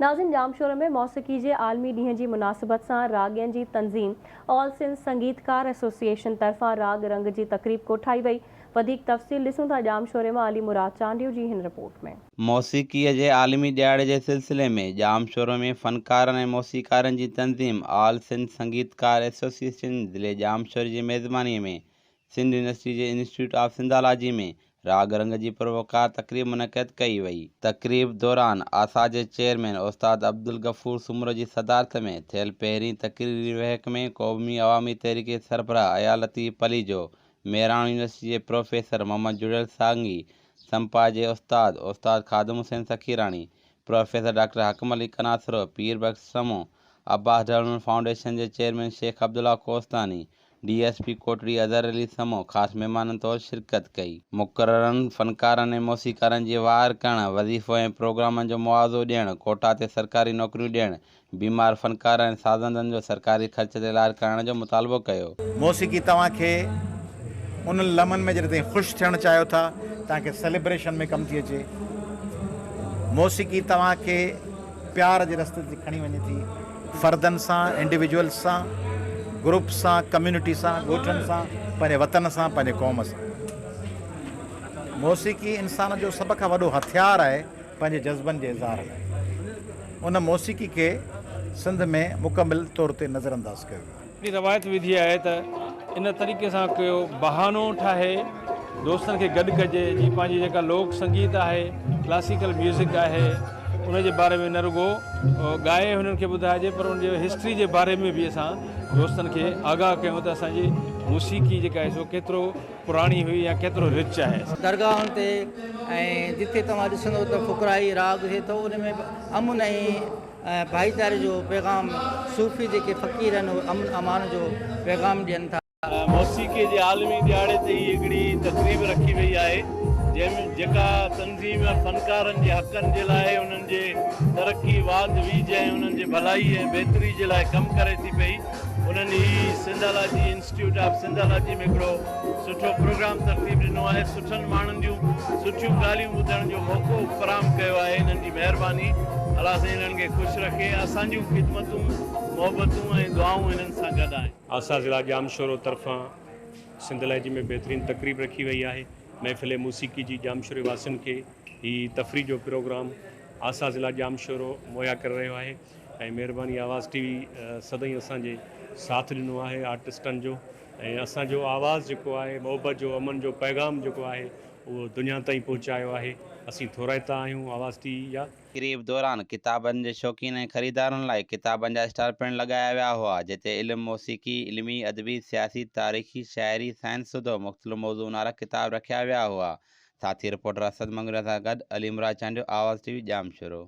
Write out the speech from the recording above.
ناظم ڄامشورو ۾ موسيقي جي عالمي ڏينهن جي مناسبت سان راڳين جي تنظيم آل سنڌ سنگيتڪار ايسوسيئيشن طرفان راڳ رنگ جي تقريب ڪوٺائي وئي. وڌيڪ تفصيل ڏسون ٿا ڄامشوري مان علي مراد چانڊيو جي هن رپورٽ ۾. موسيقيء جي عالمي ڏهاڙي جي سلسلي ۾ ڄامشورو ۾ فنڪارن ۽ موسيقارن جي تنظيم آل سنڌ سنگيتڪار ايسوسيئيشن ضلعي ڄامشوري جي ميزبانيء ۾ سنڌ يونيورسٽي جي انسٽيٽيوٽ آف سنڌالاجي ۾ راڳ رنگ جي پروقار تقريب منعقد ڪئي وئي. تقريب دوران آسا جي چيئرمين استاد عبدالغفور سومرو جي صدارت ۾ ٿيل پهرين تقريري ويهڪ ۾ قومي عوامي تحريڪ جي سربراهه اياز لطيف پليجو، مهراڻ يونيورسٽي جي پروفيسر محمد جڙيل سانگي، سمپا جي استاد استاد خادم حسين سخيراڻي، پروفيسر ڊاڪٽر حاڪم علي قناصرو، پير بخش سمون، عباس ڊولپمينٽ فائونڊيشن جي chairman Sheikh Abdullah Kostani, D S P Kotri Azhar Ali Samoon خاص مهمانن طور شرڪت ڪئي. مقررن، فنڪارن ۽ موسيقارن جي واهر ڪرڻ، وظيفو ۽ پروگرامن جو معاوضو ڏيڻ، ڪوٽا تي سرڪاري نوڪريون ڏيڻ، بيمار فنڪارن ۽ سازندن جو سرڪاري خرچ تي علاج ڪرائڻ جو مطالبو ڪيو. موسيقي توهان کي انهن لمحن ۾ جڏهن توهين خوش ٿيڻ چاهيو ٿا توهان کي سيليبريشن ۾ ڪم ٿي اچي. موسيقي توهان کي پيار جي رستي تي کڻي وڃي ٿي. فردن سان، انڊيويجوئلز سان، گروپ سان، ڪميونٽي سان، ڳوٺن سان، پنهنجي وطن سان، پنهنجي قوم سان. موسيقي انسان جو سڀ کان وڏو هٿيار آهي پنهنجي جذبن جي اظهار لاء. ان موسيقي کي سنڌ ۾ مڪمل طور تي نظرانداز ڪيو ويو آهي. هڪڙي روايت وڌي آهي ته ان طريقي سان ڪو بهانو ٺاهي دوستن کي گڏ ڪجي جي پنهنجي جيڪا لوڪ سنگيت آهي ڪلاسيڪل ميوزڪ آهي ان جي باري ۾ نه رڳو ڳائي هنن کي ٻڌائجي پر ان جي هسٽري جي باري ۾ به اسان دوستن کي آگاهه ڪيون ته اسان جي موسيقي جيڪا آهي سو ڪيترو پراڻي هئي يا ڪيترو رچ آهي. درگاهن تي ۽ جتي توهان ڏسندو ته فقرائي راڳ ٿئي ٿو ان ۾ به امن ۽ ڀائيچاري جو پيغام صوفي جيڪي فقير آهن اهي امن امان جو پيغام ڏين ٿا. موسيقي جي عالمي ڏهاڙي تي هي هڪڙي تقريب رکي وئي آهي جنهن ۾ جيڪا تنظيم فنڪارن جي حقن جي لاء انهن جي ترقي واڌ ويجهه ۽ انهن جي ڀلائي ۽ بهتري جي لاء ڪم ڪري ٿي پئي انهن هي سنڌالاجي انسٽيٽيوٽ آف سنڌالاجي ۾ هڪڙو سٺو پروگرام ترتيب ڏنو آهي سٺن ماڻهن جون سٺيون ڳالهيون ٻڌڻ جو موقعو فراهم ڪيو آهي انهن جي مهرباني الله سائين انهن کي خوش رکي اسان جون خدمتون محبتون ۽ دعائون انهن سان گڏ آهن. آسا ضلع ڄامشورو طرفان سنڌ لهجي ۾ بهترين تقريب رکي وئي آهي محفل موسيقي جي ڄامشوري واسين کي هي تفريح جو پروگرام آسا ضلع ڄامشورو مهيا ڪري رهيو آهي ۽ مهرباني آواز ٽي وي سدائين اسان جي ساٿ ڏنو آهي آرٽسٽن جو ۽ اسان جو آواز جيڪو آهي محبت جو امن جو پيغام جيڪو آهي اهو دنيا تائين پهچايو آهي اسين ٿورائتا آهيون آواز ٽي وي جا. تقريب دوران ڪتابن جي شوقين ۽ خريدارن لاء ڪتابن جا اسٽال پڻ لڳايا ويا هئا جتي علم، موسيقي، علمي، ادبي، سياسي، تاريخي، شاعري، سائنس سوڌو مختلف موضوعن وارا ڪتاب رکيا ويا هئا. ساٿي رپورٽر اسد مڱريو سان گڏ علي مراد چانڊيو، آواز ٽي وي، ڄامشورو.